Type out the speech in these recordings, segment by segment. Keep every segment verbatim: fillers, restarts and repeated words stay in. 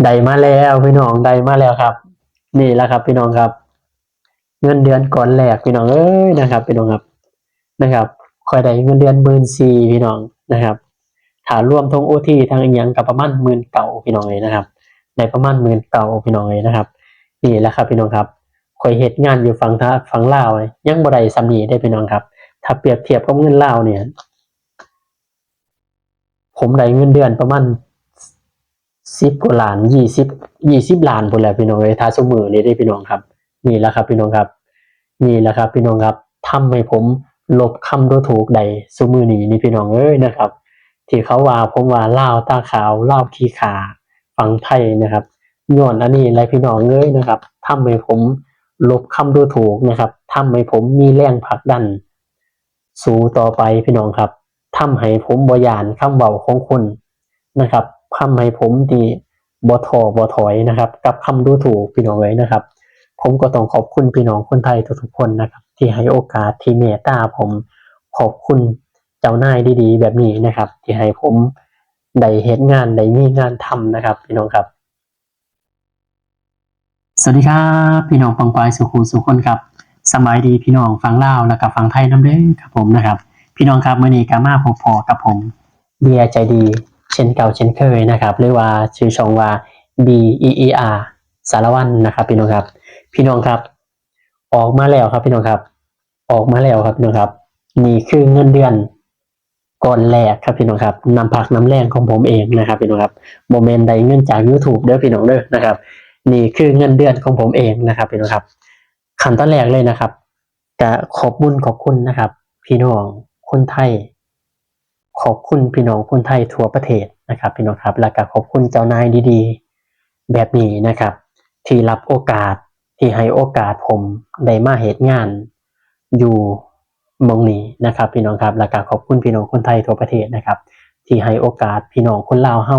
ได้มาแล้วพี่น้อง ได้มาแล้วครับ นี่แหละครับพี่น้องครับ เงินเดือนก้อนแรกพี่น้องเอ้ยนะครับ พี่น้องครับ นะครับ ข้อยได้เงินเดือนหมื่นสี่พี่น้องนะครับ ถ้ารวมทั้งโอทีทั้งอิหยังก็ประมาณหมื่นเก้าพี่น้องเอ้ยนะครับ ได้ประมาณหมื่นเก้าพี่น้องเอ้ยนะครับ นี่แหละครับพี่น้องครับ ข้อยเฮ็ดงานอยู่ฝั่งทา- ฝั่งลาวยังบ่ได้ส่ำนี้เด้พี่น้องครับ ถ้าเปรียบเทียบกับเงินลาวเนี่ย ผมได้เงินเดือนประมาณสิบกว่าล้าน ยี่สิบ ยี่สิบล้านพู้นแหละพี่น้องเอ้ย ถ้าซุมื้อนี้เด้พี่น้องครับ นี่แหละครับพี่น้องครับ นี่แหละครับพี่น้องครับ ทำให้ผมลบคำดูถูกได้ซุมื้อนี้นี่พี่น้องเอ้ยนะครับ ที่เขาว่าผมว่าลาวตาขาว ลาวขี้ข้า ฝั่งไทยนะครับ ย้อนอันนี้แหละพี่น้องเอ้ยนะครับ ทำให้ผมลบคำดูถูกนะครับ ทำให้ผมมีแรงผลักดัน สู้ต่อไปพี่น้องครับ ทำให้ผมบ่ย้านคำเว้าของคนนะครับ ทำให้ผมที่บ่ท้อบ่ถอยนะครับ กับคำดูถูกพี่น้องเอ้ยนะครับ ผมก็ต้องขอบคุณพี่น้องคนไทยทุกๆคนนะครับ ที่ให้โอกาส ที่เมตตาผม ขอบคุณเจ้านายดีๆแบบนี้นะครับ ที่ให้ผมได้เฮ็ดงาน ได้มีงานทำนะครับ พี่น้องครับ สวัสดีครับ พี่น้องปองปายสู่ผู้สู่คนครับ สบายดีพี่น้องฝั่งลาวแล้วก็ฝั่งไทยนำเด้อครับผมนะครับ พี่น้องครับ มื้อนี้ก็มาพบพ้อกับผม เบียร์ใจดี เช่นเก่าเช่นเคยนะครับ หรือว่าชื่อช่องว่า B E E R สารวัตรนะครับ พี่น้องครับ พี่น้องครับ ออกมาแล้วครับพี่น้องครับ ออกมาแล้วครับพี่น้องครับ นี่คือเงินเดือนก้อนแรกครับพี่น้องครับ น้ำพักน้ำแรงของผมเองนะครับพี่น้องครับ บ่แม่นได้เงินจาก YouTube เด้อพี่น้องเด้อนะครับ นี่คือเงินเดือนของผมเองนะครับพี่น้องครับ ขั้นตอนแรกเลยนะครับ ก็ขอบบุญขอบคุณนะครับ พี่น้องคนไทย ขอบคุณพี่น้องคนไทยทั่วประเทศนะครับ พี่น้องครับ แล้วก็ขอบคุณเจ้านายดีๆแบบนี้นะครับ ที่รับโอกาส ที่ให้โอกาสผมได้มาเฮ็ดงานอยู่หม่องนี้นะครับ พี่น้องครับ แล้วก็ขอบคุณพี่น้องคนไทยทั่วประเทศนะครับ ที่ให้โอกาสพี่น้องคนลาวเฮา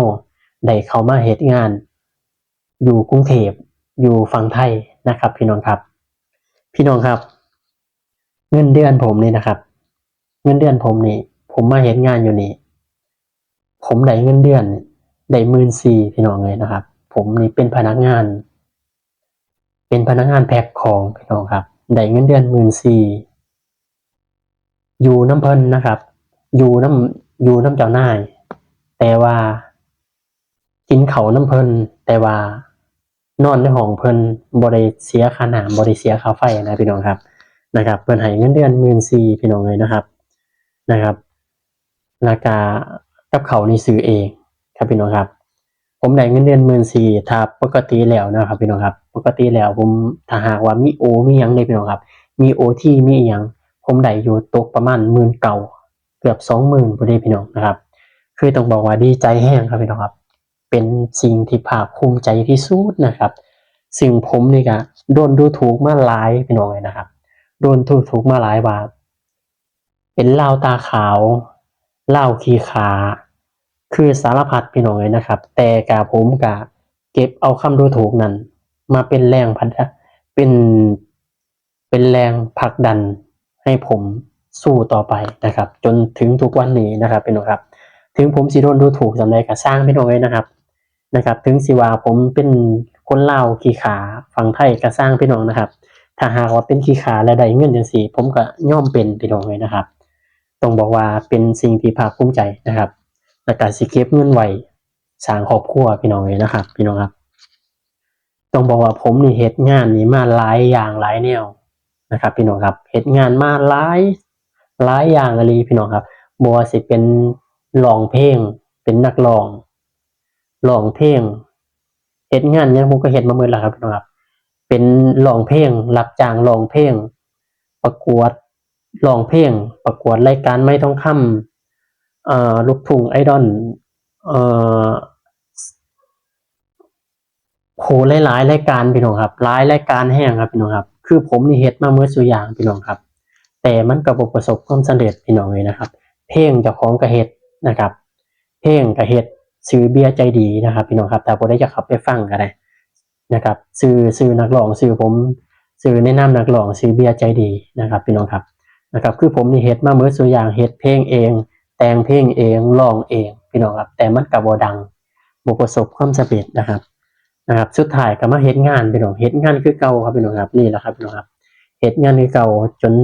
ได้เข้ามาเฮ็ดงานอยู่กรุงเทพฯ อยู่ฝั่งไทยนะครับ พี่น้องครับ พี่น้องครับ เงินเดือนผมนี่นะครับ เงินเดือนผมนี่ ผมมาเฮ็ดงานอยู่นี่ ผมได้เงินเดือนนี่ ได้หมื่นสี่พี่น้องเอ้ยนะครับ ผมนี่เป็นพนักงาน เป็นพนักงานแพ็คของพี่น้องครับ ได้เงินเดือนหมื่นสี่ อยู่นำเพิ่นนะครับ อยู่นำ อยู่นำเจ้านาย แต่ว่า กินข้าวนำเพิ่น แต่ว่านอนในห้องเพิ่น บ่ได้เสียค่าน้ำ บ่ได้เสียค่าไฟนะพี่น้องครับ นะครับ เพิ่นให้เงินเดือนหมื่นสี่พี่น้องเอ้ยนะครับ นะครับ แล้วก็กับข้าวนี่ซื้อเองครับพี่น้องครับ ผมได้เงินเดือนหมื่นสี่ ถ้าปกติแล้วนะครับพี่น้องครับ ปกติแล้วผม ถ้าหากว่ามีโอ มีหยังเด้พี่น้องครับ มีโอที มีอิหยัง ผมได้อยู่ตกประมาณหมื่นเก้า เกือบสองหมื่นพู้นเด้พี่น้องนะครับ คือต้องบอกว่าดีใจแฮงครับพี่น้องครับ เป็นสิ่งที่ภาคภูมิใจที่สุดนะครับ ซึ่งผมนี่ก็โดนดูถูกมาหลายพี่น้องเอ้ยนะครับ โดนดูถูกมาหลายว่า เป็นลาวตาขาว ลาวขี้ข้า คือสารพัดพี่น้องเอ้ยนะครับ แต่กะผมกะเก็บเอาคำดูถูกนั้น มาเป็นแรงผลัก เป็น เป็นแรงผลักดันให้ผมสู้ต่อไปนะครับ จนถึงทุกวันนี้นะครับพี่น้องครับ ถึงผมสิโดนดูถูกส่ำใดกะซ่างพี่น้องเอ้ยนะครับ นะครับ ถึงสิว่าผมเป็นคนลาวขี้ข้า ฝั่งไทยกะซ่างพี่น้องนะครับ ถ้าหากว่าเป็นขี้ข้าแล้วได้เงินจั่งซี้ ผมกะยอมเป็นพี่น้องเอ้ยนะครับ ต้องบอกว่าเป็นสิ่งที่ภาคภูมิใจนะครับ แล้วกะสิเก็บเงินไว้สร้างครอบครัวพี่น้องเอ้ยนะครับ พี่น้องครับ ต้องบอกว่าผมนี่เฮ็ดงานนี่มาหลายอย่างหลายแนวนะครับ พี่น้องครับ เฮ็ดงานมาหลาย หลายอย่างอีหลีพี่น้องครับ บ่ว่าสิเป็นร้องเพลง เป็นนักร้อง ร้องเพลง เฮ็ดงานหยังผมก็เฮ็ดมาหมดแล้วครับพี่น้องครับ เป็นร้องเพลง รับจ้างร้องเพลง ประกวดร้องเพลง ประกวดรายการไมค์ทองคำ เอ่อ ลูกทุ่งไอดอล เอ่อ โห หลายๆรายการพี่น้องครับ หลายรายการแฮงครับพี่น้องครับ คือผมนี่เฮ็ดมาหมดซุอย่างพี่น้องครับ แต่มันก็บ่ประสบความสำเร็จพี่น้องเอ้ยนะครับ เพลงเจ้าของก็เฮ็ดนะครับ เพลงก็เฮ็ด ชื่อเบียร์ใจดีนะครับ พี่น้องครับ ถ้าผู้ใดอยากเข้าไปฟังก็ได้นะครับ ชื่อ ชื่อนักร้อง ชื่อผม ชื่อในนามนักร้อง ชื่อเบียร์ใจดีนะครับ พี่น้องครับ นะครับ คือผมนี่เฮ็ดมาหมดซุอย่าง เฮ็ดเพลงเอง แต่งเพลงเอง ร้องเอง พี่น้องครับ แต่มันก็บ่ดัง บ่ประสบความสำเร็จนะครับ นะครับ สุดท้ายก็มาเฮ็ดงานพี่น้อง เฮ็ดงานคือเก่าครับพี่น้องครับ นี่แหละครับพี่น้องครับ เฮ็ดงานคือเก่าจน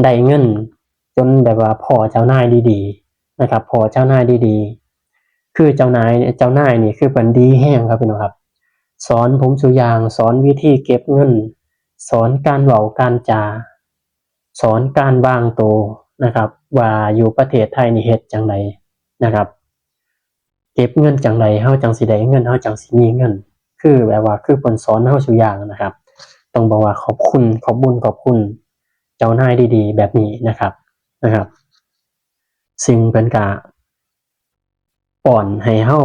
ได้เงิน จนแบบว่าพ้อเจ้านายดีๆนะครับ พ้อเจ้านายดีๆ คือเจ้านาย เจ้านายนี่คือเพิ่นดีแฮงครับพี่น้องครับ สอนผมซุอย่าง สอนวิธีเก็บเงิน สอนการเว้าการจา สอนการวางตัวนะครับ ว่าอยู่ประเทศไทยนี่เฮ็ดจั่งใดนะครับ เก็บเงินจั่งใด เฮาจั่งสิได้เงิน เฮาจั่งสิมีเงิน คือแบบว่า คือเพิ่นสอนเฮาซุอย่างนะครับ ต้องบอกว่าขอบคุณ ขอบบุญ ขอบคุณเจ้านายดีๆแบบนี้นะครับ นะครับ ซึ่งเพิ่นก็ป้อนให้เฮา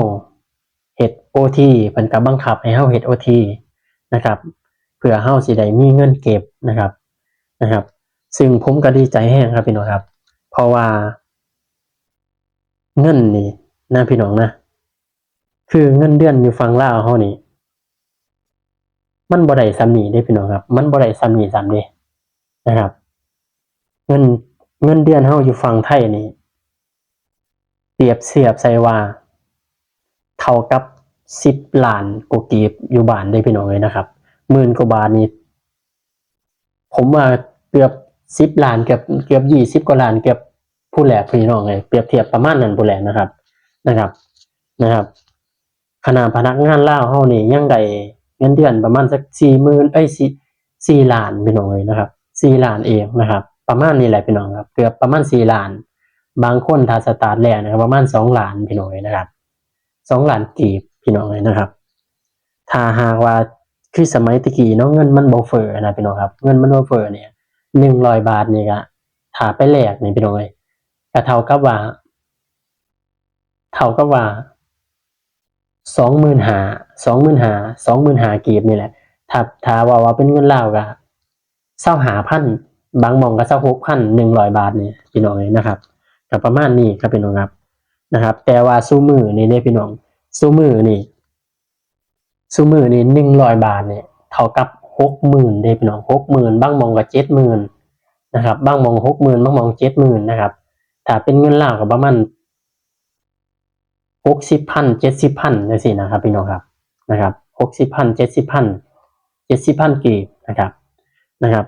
เฮ็ดโอที เพิ่นก็บังคับให้เฮาเฮ็ดโอทีนะครับ เพื่อเฮาสิได้มีเงินเก็บนะครับ นะครับ ซึ่งผมก็ดีใจแฮงครับพี่น้องครับ เพราะว่าเงินนี่นะพี่น้องนะ คือเงินเดือนอยู่ฝั่งลาวเฮานี่ มันบ่ได้ส่ำนี้เด้พี่น้องครับ มันบ่ได้ส่ำนี้ส่ำเด้นะครับ เงิน เงินเดือนเฮาอยู่ฝั่งไทยนี่ เปรียบเทียบใส่ว่า เท่ากับสิบล้านกว่ากีบอยู่บ้านเด้พี่น้องเอ้ยนะครับ หมื่นกว่าบาทนี่ ผมว่าเกือบสิบล้าน เกือบ เกือบยี่สิบกว่าล้าน เกือบพู้นแหละพี่น้องเอ้ย เปรียบเทียบประมาณนั้นพู้นแหละนะครับ นะครับ นะครับ ขนาดพนักงานลาวเฮานี่ยังได้เงินเดือนประมาณสักสี่หมื่น เอ้ย สี่ สี่ล้านพี่น้องเอ้ยนะครับ สี่ล้านเองนะครับ ประมาณนี้แหละพี่น้องครับ เกือบประมาณสี่ล้าน บางคนถ้าสตาร์ทแรกนะครับ ประมาณสองล้านพี่น้องเอ้ยนะครับ สองล้านกีบพี่น้องเอ้ยนะครับ ถ้าหากว่าคือสมัยตะกี้เนาะ เงินมันบ่เฟ้อนะพี่น้องครับ เงินมันบ่เฟ้อเนี่ย หนึ่งร้อยบาทนี่ก็ ถ้าไปแลกนี่พี่น้องเอ้ย ก็เท่ากับว่า เท่ากับว่า สองหมื่นห้า สองหมื่นห้า สองหมื่นห้ากีบนี่แหละ ถ้า ถ้าว่า ว่าเป็นเงินลาวก็ ซาวห้าพัน บางหม่องก็ ซาวหกพัน หนึ่งร้อยบาทนี่พี่น้องเอ้ยนะครับ ก็ประมาณนี้ครับพี่น้องครับ นะครับ แต่ว่าซุมื้อนี่เด้พี่น้อง ซุมื้อนี่ ซุมื้อนี่ หนึ่งร้อยบาทนี่ เท่ากับหกหมื่นเด้พี่น้อง หกหมื่น บางหม่องก็ เจ็ดหมื่นนะครับ บางหม่อง หกหมื่น บางหม่อง เจ็ดหมื่นนะครับ ถ้าเป็นเงินลาวก็ประมาณ หกสิบพัน เจ็ดสิบพันจั่งซี้นะครับพี่น้องครับ นะครับ หกสิบพัน เจ็ดสิบพัน เจ็ดสิบพันกีบนะครับ นะครับ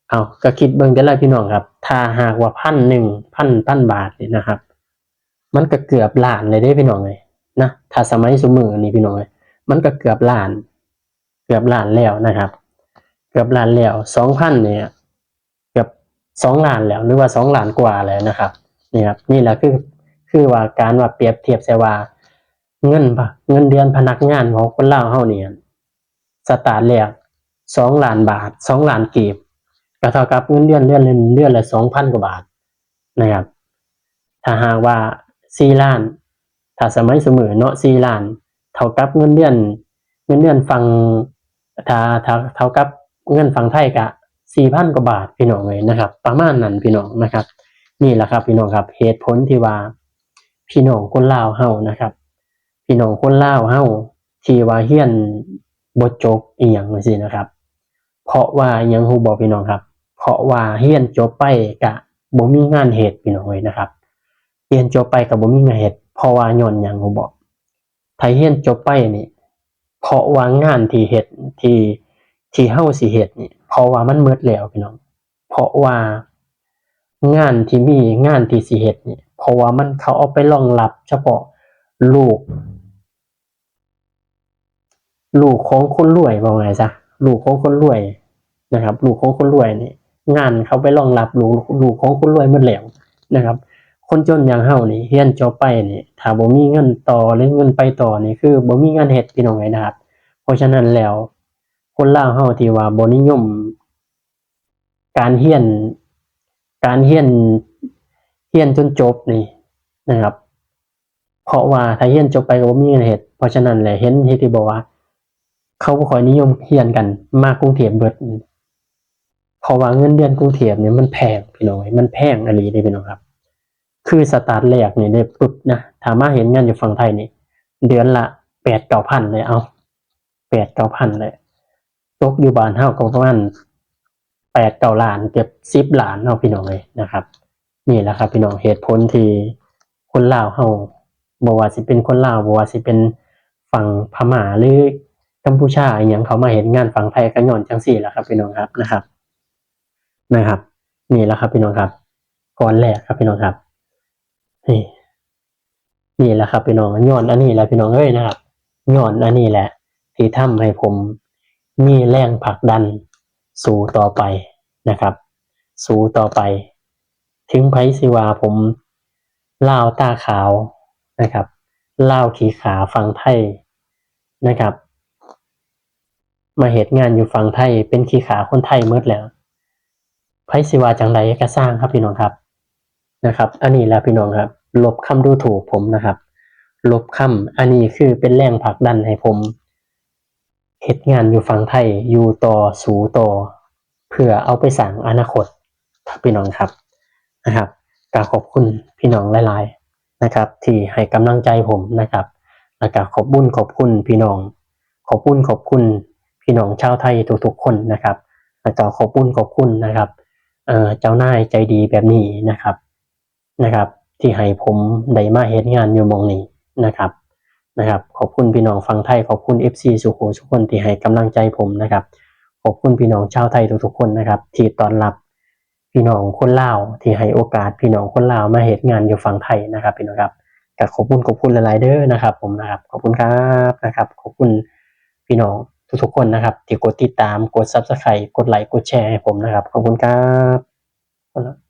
เอา ก็คิดเบิ่งเด้อล่ะพี่น้องครับ ถ้าหากว่า พันหนึ่ง พัน พันบาทนี่นะครับ มันก็เกือบล้านเลยเด้พี่น้องเอ้ยนะ ถ้าสมัยซุมื้อนี่พี่น้องเอ้ย มันก็เกือบล้าน เกือบล้านแล้วนะครับ เกือบล้านแล้ว สองพันเนี่ย เกือบสองล้านแล้ว หรือว่าสองล้านกว่าแล้วนะครับ นี่ครับ นี่แหละคือ คือว่าการว่าเปรียบเทียบใส่ว่า เงิน เงินเดือนพนักงานของคนลาวเฮานี่ สตาร์ทแรก สองล้านบาท สองล้านกีบ ก็เท่ากับเงินเดือนเดือนละ เดือนละ สองพันกว่าบาทนะครับ ถ้าหากว่า สี่ล้าน ถ้าสมัยซุมื้อเนาะ สี่ล้าน เท่ากับเงินเดือน เงินเดือนฝั่ง ถ้า ถ้า เท่ากับเงินฝั่งไทยก็ สี่พันกว่าบาทพี่น้องเอ้ยนะครับ ประมาณนั้นพี่น้องนะครับ นี่แหละครับพี่น้องครับ เหตุผลที่ว่าพี่น้องคนลาวเฮานะครับ พี่น้องคนลาวเฮาที่ว่าเรียนบ่จบอีหยังจั่งซี้นะครับ เพราะว่าหยังฮู้บ่พี่น้องครับ เพราะว่าเรียนจบไปก็บ่มีงานเฮ็ดพี่น้องเอ้ยนะครับ เรียนจบไปก็บ่มีงานเฮ็ด เพราะว่าย้อนหยังฮู้บ่ ถ้าเรียนจบไปนี่ เพราะว่างานที่เฮ็ด ที่ ที่เฮาสิเฮ็ดนี่ เพราะว่ามันหมดแล้วพี่น้อง เพราะว่างานที่มี งานที่สิเฮ็ดนี่ เพราะว่ามันเขาเอาไปรองรับเฉพาะลูก ลูกของคนรวย ว่าไงซะ ลูกของคนรวยนะครับ ลูกของคนรวยนี่ งานเขาไปรองรับลูก ลูกของคนรวยหมดแล้วนะครับ คนจนอย่างเฮานี่ เรียนจบไปนี่ ถ้าบ่มีเงินต่อหรือเงินไปต่อนี่ คือบ่มีงานเฮ็ดพี่น้องเอ้ยนะครับ เพราะฉะนั้นแล้ว คนลาวเฮาที่ว่าบ่นิยม การเรียน การเรียน เรียนจนจบนี่นะครับ เพราะว่าถ้าเรียนจบไปก็บ่มีงานเฮ็ด เพราะฉะนั้นแหละ เห็นที่บอกว่า เขาบ่ค่อยนิยมเรียนกัน มากรุงเทพเบิด เพราะว่าเงินเดือนกรุงเทพนี่มันแพงพี่น้องเอ้ย มันแพงอีหลีเด้พี่น้องครับ คือสตาร์ทแรกนี่ได้ปึ๊บนะ ถ้ามาเฮ็ดงานอยู่ฝั่งไทยนี่ เดือนละ แปดเก้าพันเลย เอา แปดเก้าพันเลย ตกอยู่บ้านเฮาก็ประมาณ แปดเก้าล้าน เกือบสิบล้านเนาะพี่น้องเอ้ยนะครับ นี่แหละครับพี่น้อง เหตุผลที่คนลาวเฮา บ่ว่าสิเป็นคนลาว บ่ว่าสิเป็นฝั่งพม่า หรือ กัมพูชาอหย่างเขามาเฮ็ดงานฝั่งไทยก็ย้อนจังซี่ล่ะครับพี่น้องครับ นะครับ นะครับ นี่แหละครับพี่น้องครับ ก้อนแรกครับพี่น้องครับ นี่ นี่แหละครับพี่น้อง ย้อนอันนี้แหละพี่น้องเอ้ยนะครับ ย้อนอันนี้แหละ ที่ทำให้ผมมีแรงผลักดันสู้ต่อไปนะครับ สู้ต่อไป ถึงไผสิว่าผมลาวตาขาวนะครับ ลาวขี้ข้าฝั่งไทยนะครับ มาเฮ็ดงานอยู่ฝั่งไทย เป็นขี้ข้าคนไทยหมดแล้ว ไผสิว่าจังใดก็ซ่างครับพี่น้องครับ นะครับ อันนี้แหละพี่น้องครับ ลบคำดูถูกผมนะครับ ลบคำ อันนี้คือเป็นแรงผลักดันให้ผมเฮ็ดงานอยู่ฝั่งไทย อยู่ต่อ สู้ต่อ เพื่อเอาไปสร้างอนาคตครับพี่น้องครับ นะครับ ก็ขอบคุณพี่น้องหลายๆนะครับ ที่ให้กำลังใจผมนะครับ แล้วก็ขอบคุณ ขอบคุณพี่น้อง ขอบคุณ ขอบคุณพี่น้องชาวไทยทุกๆคนนะครับ แล้วก็ขอบคุณ ขอบคุณนะครับ เอ่อ เจ้านายใจดีแบบนี้นะครับ นะครับ ที่ให้ผมได้มาเฮ็ดงานอยู่หม่องนี้นะครับ นะครับ ขอบคุณพี่น้องฝั่งไทย ขอบคุณ เอฟซี สู่ผู้สู่คนที่ให้กำลังใจผมนะครับ ขอบคุณพี่น้องชาวไทยทุกๆคนนะครับ ที่ต้อนรับพี่น้องคนลาว ที่ให้โอกาสพี่น้องคนลาวมาเฮ็ดงานอยู่ฝั่งไทยนะครับ พี่น้องครับ ก็ขอบคุณ ขอบคุณหลายๆเด้อนะครับ ผมนะครับ ขอบคุณครับ นะครับ ขอบคุณพี่น้องทุกๆคนนะครับ ที่กดติดตาม กด Subscribe กดไลค์ กดแชร์ให้ผมนะครับ ขอบคุณครับ